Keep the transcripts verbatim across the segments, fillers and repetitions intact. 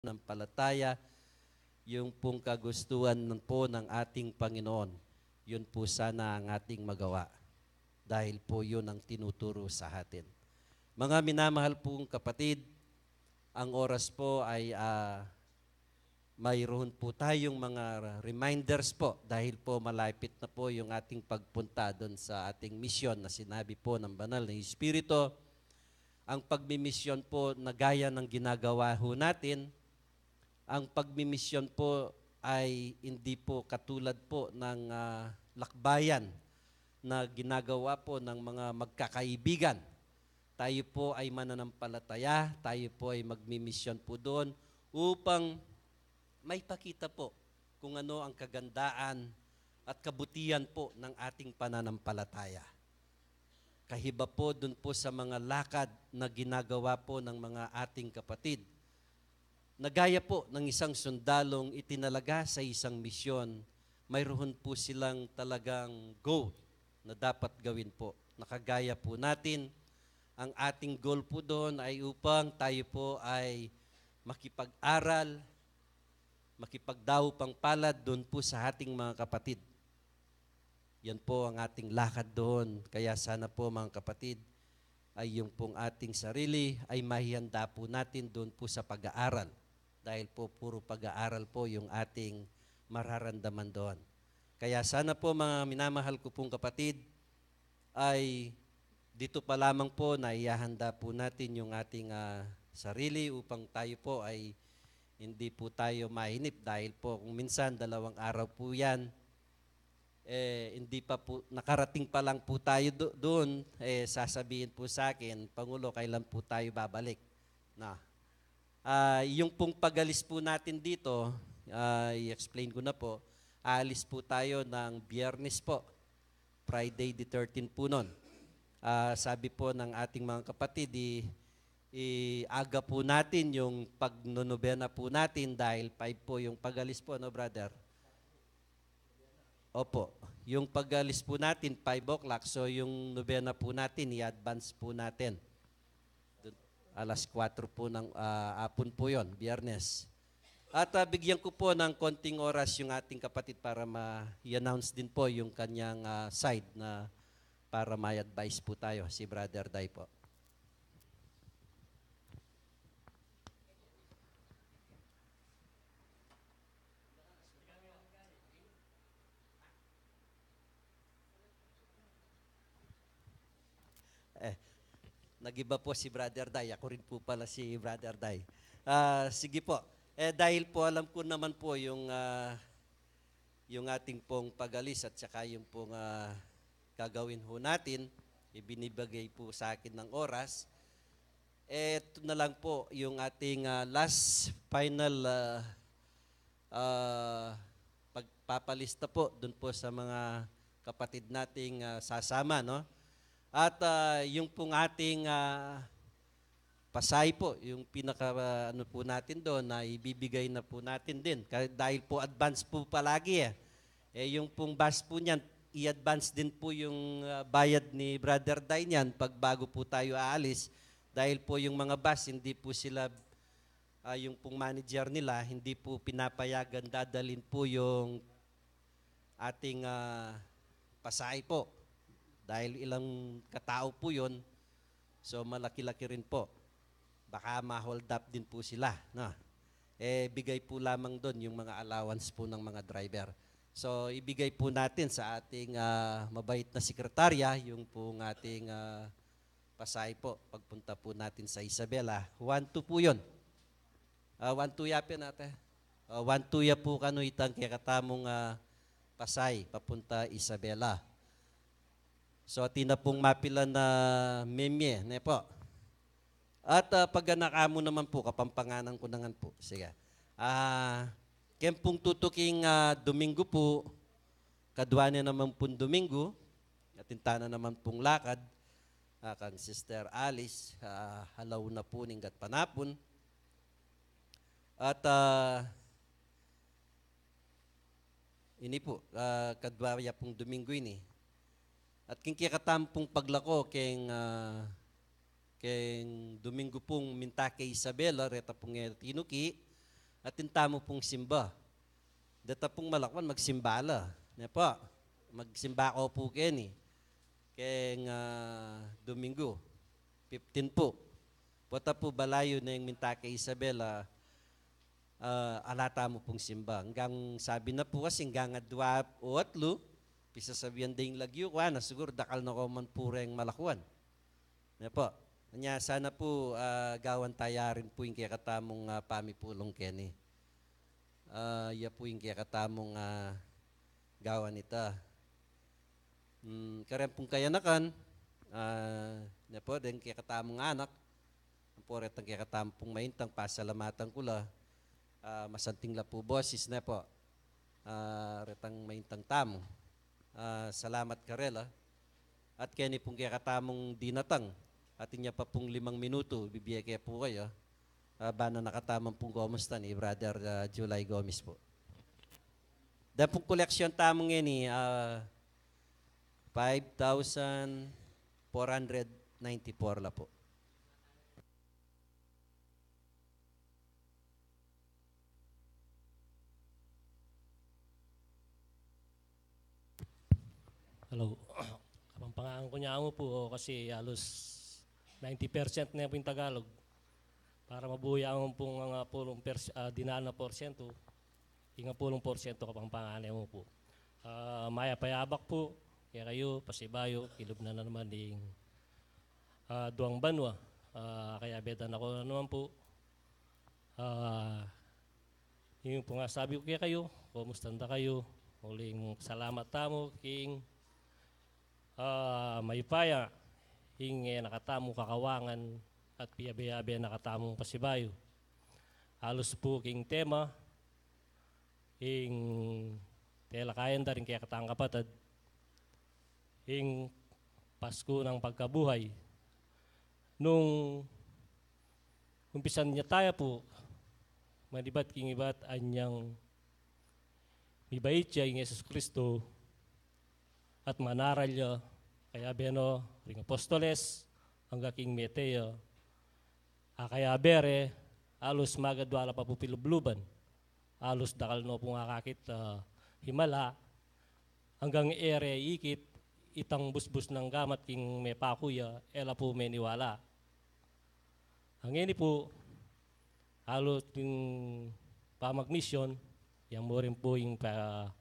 pananampalataya, yung pong kagustuhan ng po ng ating Panginoon, yun po sana ang ating magawa. Dahil po yun ang tinuturo sa atin. Mga minamahal pong kapatid, ang oras po ay, ah, mayroon po tayong mga reminders po dahil po malapit na po yung ating pagpunta doon sa ating misyon na sinabi po ng Banal na Espiritu. Ang pagmimisyon po na gaya ng ginagawa ho natin, ang pagmimisyon po ay hindi po katulad po ng, ah, lakbayan na ginagawa po ng mga magkakaibigan. Tayo po ay mananampalataya, tayo po ay magmimisyon po doon upang maipakita po kung ano ang kagandaan at kabutihan po ng ating pananampalataya. Kahiba po dun po sa mga lakad na ginagawa po ng mga ating kapatid. Na gaya po ng isang sundalong itinalaga sa isang misyon, mayroon po silang talagang goal na dapat gawin po. Na kagaya po natin, ang ating goal po doon ay upang tayo po ay makipag-aral, makipagdaup ng palad doon po sa ating mga kapatid. Yan po ang ating lakad doon. Kaya sana po, mga kapatid, ay yung pong ating sarili ay mahihanda po natin doon po sa pag-aaral. Dahil po puro pag-aaral po yung ating mararamdaman doon. Kaya sana po, mga minamahal ko pong kapatid, ay dito pa lamang po na ihahanda po natin yung ating, ah, sarili upang tayo po ay hindi po tayo mainip dahil po kung minsan dalawang araw po yan, eh, hindi pa po, nakarating pa lang po tayo do-, doon, eh, sasabihin po sa akin, "Pangulo, kailan po tayo babalik?" Na, ah, yung pong pag-alis po natin dito, ah, i-explain ko na po, alis po tayo ng Biyernes po, Friday the thirteenth po nun. Ah, sabi po ng ating mga kapatid, i-, i-aga po natin yung pagnonobena po natin dahil five po yung pag-alis po, no, brother? Opo. Yung pag-alis po natin, five o'clock. So, yung nobena po natin, i-advance po natin. Dun, alas kwatro po ng, ah, apon po yon, Biyernes. At, ah, bigyan ko po ng konting oras yung ating kapatid para ma-, i-announce din po yung kanyang, ah, side na para may advice po tayo, si Brother Dai po. Eh, nagiba po si Brother Dai. Ako rin po pala si Brother Dai. Ah, sige po. Eh, dahil po alam ko naman po yung, ah, yung ating pong pag-alis at saka yung pong, ah, gagawin ho natin, ibinibigay po sa akin ng oras. Eh, ito na lang po yung ating, ah, last final, ah, ah, pagpapalista po dun po sa mga kapatid nating, ah, sasama, no? At, ah, yung pong ating, ah, pasahe po, yung pinaka, ah, ano po natin doon na ibibigay na po natin din. Ka-, dahil po advance po palagi eh. Eh, yung pong bus po niyan, i-advance din po yung, ah, bayad ni Brother Dai niyan pag bago po tayo aalis. Dahil po yung mga bus, hindi po sila, ah, yung pong manager nila, hindi po pinapayagan dadalhin po yung ating, ah, pasahe po. Dahil ilang katao po yun, so malaki-laki rin po. Baka ma-hold up din po sila, no? Eh, bigay po lamang doon yung mga allowance po ng mga driver. So, ibigay po natin sa ating, ah, mabait na sekretarya, yung pong ating, ah, pasahe po, pagpunta po natin sa Isabela. One two po yun. Ah, one two ya pin, ate. Ah, one two ya po kanu itang kekatamung, ah, pasahe, papunta Isabela. So, atin na pong mapilan na memye, ne po? At, ah, pag anak amo naman po, kapampanganan ko na ngan po. Sige. Ah, keng pung tutuking, ah, Domingo po, kadwa ne naman pung Domingo, atin tana naman pung lakad, ah, kang Sister Alice, ah, halaw na po ning gatpanapun. At, ah, ini po, ah, kadwa ya pung Domingo ini. At king kekatamu pung paglako, keng, ah, keng Domingo pung minta ke Isabela, reta pung e tinuki, Atin tamu pung simba. Deta pung malakuan, magsimba la. Ne po? Magsimba ko pu keni. Keng, ah, Domingo, fifteen pu. Pota pu balayu neng minta kay Isabela, ah, ala tamu pung simba. Anggang sabi na pu kasi, anggang adua o atlu, pisasabian da ing lagyu, kuan na, siguru dakal na ko man pu reng malakuan. Ne po? Nya sana pu, ah, gawan taya rin pu ing kekatamung, ah, pamipulung keni. Ah, ya pu ing kekatamung, ah, gawan ita. Hmm, karen pung kayanakan, ah, ne po, deng kekatamung anak, ampo retang kekatamu pung maintang, pasalamatan ku la, ah, masanting la pu bosis, ne po. Ah, retang maintang tamu. Ah, salamat karela. At keni pung kekatamung dinatang, atin ya pa pung limang minutu, bibie ke pu kaya. Ah, bana na kataman pung komusta ni Brother, ah, July Gomez pu. Dan pung koleksyon tamu ngeni, ah, five thousand four hundred ninety-four la pu. Hello. Kapampangan ku nyamu pu, o, kasi halos ninety percent ne pu ing Tagalog. Para mabuya mu pung, ah, pulung pers-, ah, dinal na porsyento, ing pulung porsyento Kapampangan ne mu pu. Ah, mayap a yabak pu kekayu, pasibayu, kilub na naman ding, ah, duang banua. Ah, kaya betan na ku na naman pu. Ah, ing pu nga sabi ku kekayu, kumusta na kayu? Uling salamat tamu king, ah, mayupaya, ing e na katamu kakawangan at piyabe-yabe na katamung pasibayu. Alus pu king tema, ing telakayan da ring kekatang kapatad, ing Pasku nang pagkabuhay. Nung umpisan ya taya pu, manibat king ibat anyang mibait ya ing Jesus Kristo at manaral ya, kayabe no ring apostoles, angga king mete ya, a kayabe re, alus magadua la pa pu pilubluban. Alus dakal no pung akakit, ah, himala, anggang e re ikit itang busbus nang gamat king mepaku ya, e la pu meniwala. Ngeni pu, alus ing pamagmisyon, yang mu rin pu ing pa-,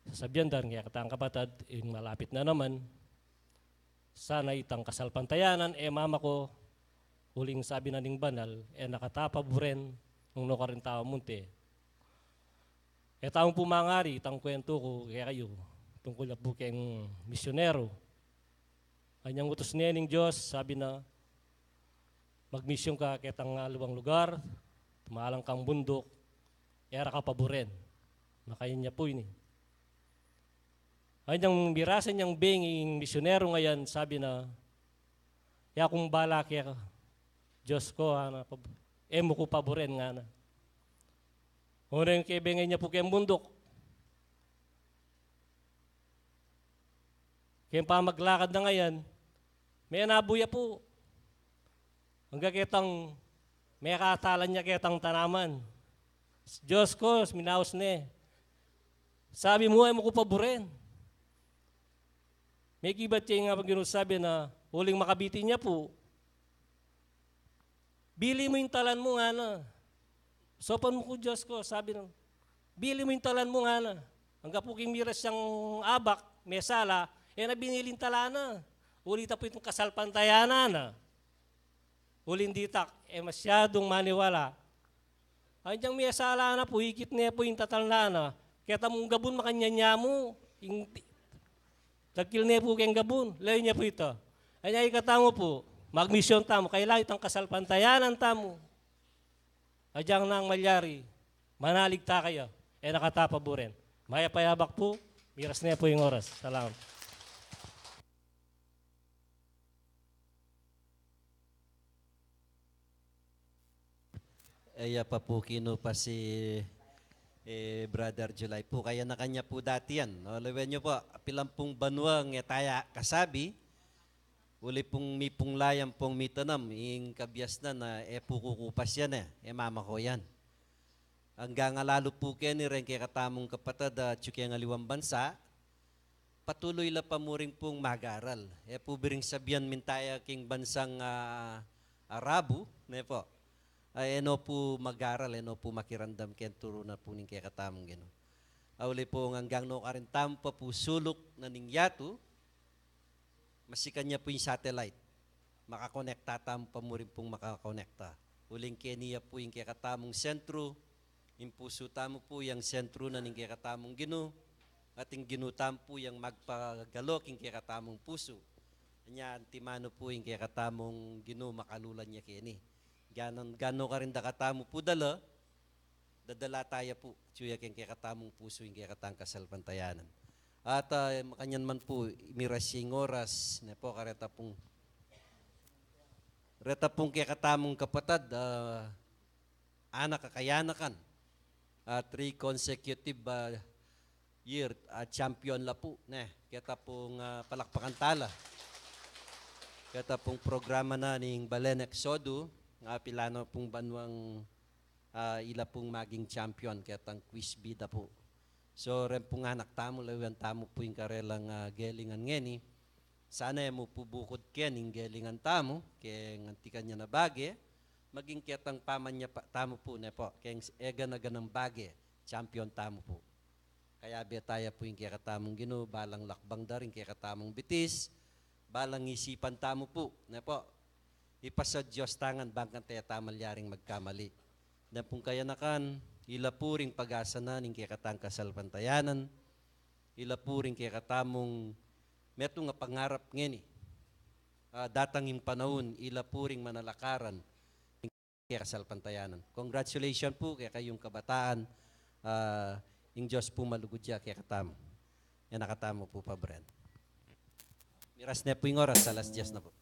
sasabian da ring kekatang kapatad, ing malapit na naman, sana itang kasalpantayanan e mamako, uling sabi na ning banal, e na kata paburen nung nukarin tau munte. E tamu pu mangari, itang kwentu ku kekayu, tungkul ya pu keng misyonero. Anyang utus ne ning Dios, sabi na, "Magmisyon ka ketang aliwang lugar, tumalang kang bunduk, e ra ka paburen." Makanyan ya pu ini. Anyang mirasan yang bengi ing misyonero ngana, sabi na, "Ya kung bala keka, Dios ko," ngana, "pab-, e mu ku paburen," ngana. Oneng kebengi ne pu keng bunduk. Keng pamaglakad na ngana, menabu ya pu. Angga ketang mekatalan ya ketang tanaman. "Dios ko," minaus ne. "Sabi mu e mu ku paburen." Mekibat ya ing Ginu, sabi na, uling makabitin ya pu. "Bili mu ing talan mu," ngana. "Saupan mu ku, Dios ko," sabi na. "Bili mu ing talan mu," ngana. Angga pu king miras yang abak, mesala, e na binili ing talan na. Uli ta pu iting kasalpantayanan na. Uling ditak, e masyadung maniwala. Anyang mesala na pu, ikit ne pu ing talan na. "Keta mung gabun, makanyan ya mu." Ing-, dagkil ne pu keng gabun, layu ne pu ita. Anya ikatamu pu, magmisyon tamu, kailangan itang kasalpantayanan tamu. Agyang nang malyari, manalig ta kaya, e na kata paburen. Mayap a yabak pu, miras ne pu ing oras. Salamat. E ya pa pu kinu pa si, eh, Brother July pu. Kaya na kanya pu dati yan. O, lawen yu pu, pilan pung banua nge taya kasabi, uli pung mipungla yan pung mitanam, ing kabiasnan na e pu kukupas yan e, e mamako yan. anggang alalu pu keni reng kekatamung kapatad atyu keng aliwang bansa, patuloy la pa mu rin pung mag-aral. E pu biring sabian minta ya king bansang, ah, Arabu, ne pu. Ah, e no pu mag-aral, e no pu makiramdam keng turu na pu ning kekatamung Ginu. Auli pu anggang nukarin tamu pa pu suluk na ning yatu, masikan ya pu ing satellite. Makakonekta tamu pa mu rin pung makakonekta. Uling keni ya pu ing kekatamung sentru, ing pusu tamu pu yang sentru na ning kekatamung Ginu, at ing Ginu tamu pu yang magpagalo king kekatamung pusu. Anya, antimanu pu ing kekatamung Ginu makalulan ya keni. Ganan, ganu karin da katamu pu dala, dadala taya pu, atyu ya keng kekatamung pusu ing kekatang kasalpantayanan. At, ah, makanyan man pu, miras ya ing oras, ne pu, kareta pung, reta pung kekatamung kapatad, ah, anak a kayanakan, ah, three consecutive, ah, year, ah, champion la pu, ne, keta pung, ah, palakpakan tala. Keta pung programa na ning Balen Exodo, nga pilano pung banwang ah, ila pung maging champion ketang quiz bida pu. So, reng pung anak tamu, lawen tamu pu ing karelang, ah, gelingan ngeni. Sana e mu pu bukud keni ing gelingan tamu, keng anti kanya na bage, maging ketang pamanyapa tamu pu, ne pu, keng egan a ganang bage, champion tamu pu. Kayabe taya pu ing kekatamung Ginu, balang lakbang da ring kekatamung bitis, balang isipan tamu pu, ne pu. Ipasa Dios tangan bang kanta e ta malyaring magkamali. Dan pung kayanakan, ila pu ring pag-asa na ning kekatang kasalpantayanan, ila pu ring kekatamung metung a pangarap ngeni. Ah, datang ing panaun, ila pu ring manalakaran ning kekasalpantayanan. Congratulations pu kekayung kabataan, ah, ing Dios pu malugud ya kekatamu. Yan a katamu pu pa Bren. Miras ne pu ing oras, alas dies na pu.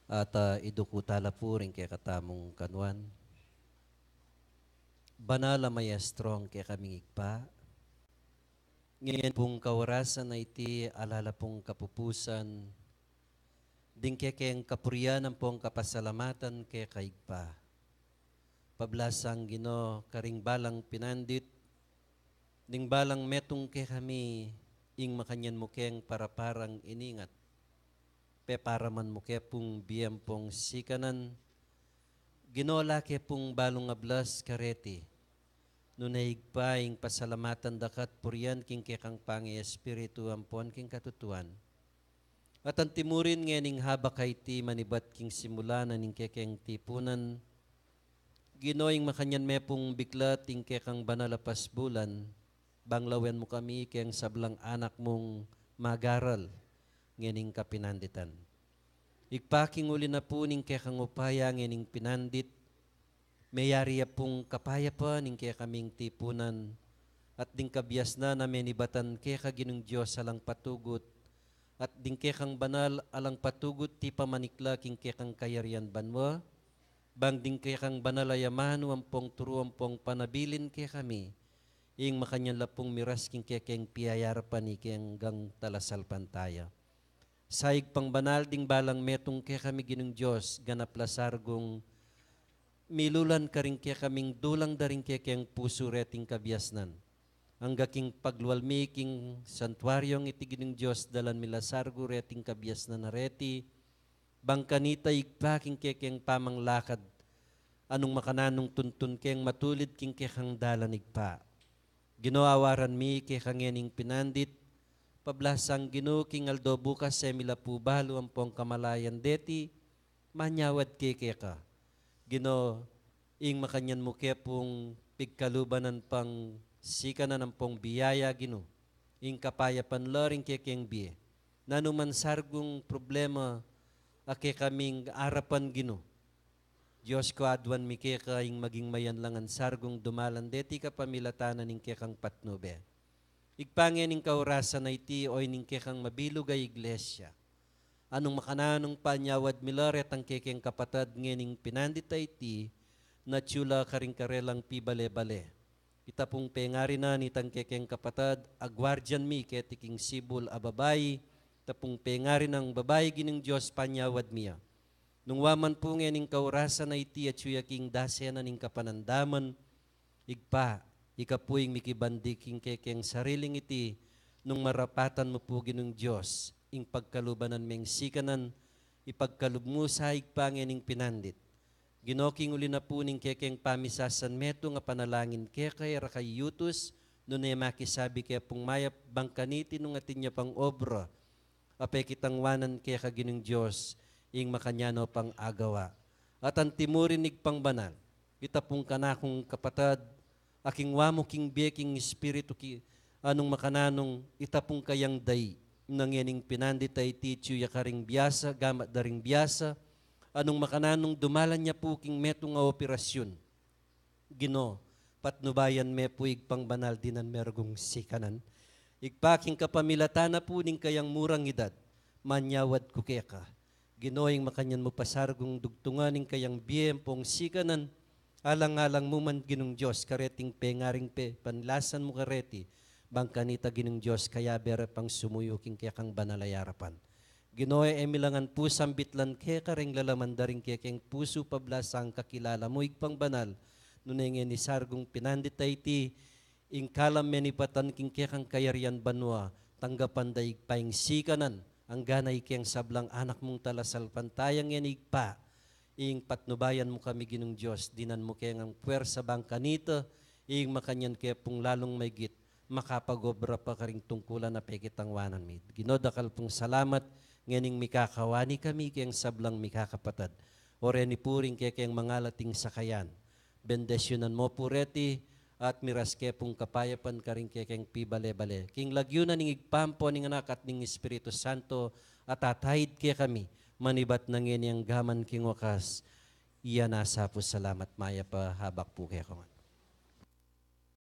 At, ah, iduku tala pu ring kekatamung kanuan. Banal a Maestro, ing kekaming Ibpa, ngeni pung kaorasan a iti ala la pung kapupusan ding kekeng kapurian ampong kapasalamatan keka Ibpa. Pablasang Ginu karing balang pinandit, ding balang metung kekami, ing makanyan mu keng paraparang iningat. Peparaman mu ke pung bie ampong sikanan, Ginu, ala ke pung balung ablas kareti. Nune Ibpa, ing pasalamatan da ka at purian king kekang pangaespiritu ampon king katutuan. At antimurin ngening habak a iti manibat king simula na ning kekeng tipunan, Ginu, ing makanyan me pung biklat ing kekang banal a pasbulan, bang lawen mu kami keng sablang anak mung magaral ngening kapinanditan. Ibpa, king uli na pu ning kekang upaya ngening pinandit, meyari ya pung kapayapan ing kekaming tipunan, at ding kabiasnan a menibatan keka Ginung Dios alang patugut, at ding kekang banal alang patugut ti pamanikla king kekang kayarian banua, bang ding kekang banal a yamanu ampong turu ampong panabilin kekami, ing makanyan la pung miras king kekeng piyayarapan ning kekang talasalpantaya. Saig pang banal ding balang metung kekami Ginung Dios, ganap la sargung milulan karing kekaming dulang da ring kekeng pusu reting kabiasnan. Angga king paglual mi king santuaryong iti Ginung Dios, dalan mi la sargu reting kabiasnan a reti, bang kanita Ibpa king kekeng pamanglakad, anung makananung tuntun keng matulid king kekang dalan Ibpa. Ginu, awaran mi keka ngening pinandit, pablasang Ginu king aldo bukas e mi la pu balu ampong kamalayan deti, manyawad ke keka. Ginu, ing makanyan mu ke pung pigkalubanan pang sikanan ampong biyaya Ginu, ing kapayapan la ring kekeng bie. Nanu man sargung problema a kekaming arapan Ginu, Dios ku, aduan mi keka ing maging mayanlangan sargung dumalan deti kapamilatan na ning kekang patnube. Ibpa, ngening kaorasan a iti, o ining kekang mabilug a iglesia, anung makananung panyawad mi la retang kekeng kapatad ngening pinandit a iti, na atyu la karing karelang pibale-bale. Ita pung pengari na nitang kekeng kapatad a guardian mi keti king sibul a babai, ita pung pengari nang babai Ginung Dios, panyawad mi ya. Nung wa man pu ngening kaorasan a iti atyu ya king dasenan ning kapanandaman, Ibpa, ika pu ing mikibandi king kekeng sariling iti, nung marapatan mu pu Ginung Dios, ing pagkalubanan meng sikanan, ipagkalub mu sa Ibpa ngening pinandit. Ginu, king uli na pu ning kekeng pamisasan metung a panalangin keka e ra kayutus, nune makisabi ke pung mayap bang kaniti nung atin ya pang obra, a pekitangwanan keka Ginung Dios, ing makanyan no pang agawa. At antimurin Ibpang banal, ita pung kanakung kapatad, a king wa mu king bie king espiritu ki, anung makananung ita pung kayang dai, na ngening pinandit a iti atyu ya karing biasa, gamat da ring biasa, anung makananung dumalan ya pu king metung a operasyun. Ginu, patnubayan me pu Ibpang banal dinan me rugung sikanan. Ibpa, king kapamilatan na pu ning kayang murang idad, manyawad ku keka. Ginu, ing makanyan mu pa sargung dugtungan ing kayang bie ampong sikanan, alang-alang mu man Ginung Dios, kareting pengaring pe, panlasan mu kareti, bang kanita Ginung Dios, kayabe ra pang sumuyu king kekang banal a arapan. Ginu, e mi la ngan pu sambitlan keka ring lalaman da ring kekeng pusu pablasang kakilala mu Ibpang banal, nune ngeni sargung pinandit a iti, ing kalam menibatan king kekang kayarian banua, tanggapan da Ibpa ing sikanan, anggana ikeng sablang anak mung talasalpantaya ngeni Ibpa, ing patnubayan mu kami Ginung Dios, dinan mu ke ngang puersa bang kanita, ing makanyan ke pung lalung maigit, makapag-obra pa karing tungkulan a pekitangwanan mi. Ginu, dakal pung salamat, ngening mikakawani kami keng sablang mikakapatad. O reni pu ring kekeng mangalating sakayan, bendisyunan mu pu reti, at miras ke pung kapayapan karing kekeng pibale-bale. King lagyu na ning Ibpa ampo ning Anak at ning Espiritu Santo, at ataid kekami, manibat na ngeni anggaman king wakas. Iya na sa pu salamat, mayap a habak pu keka ngan.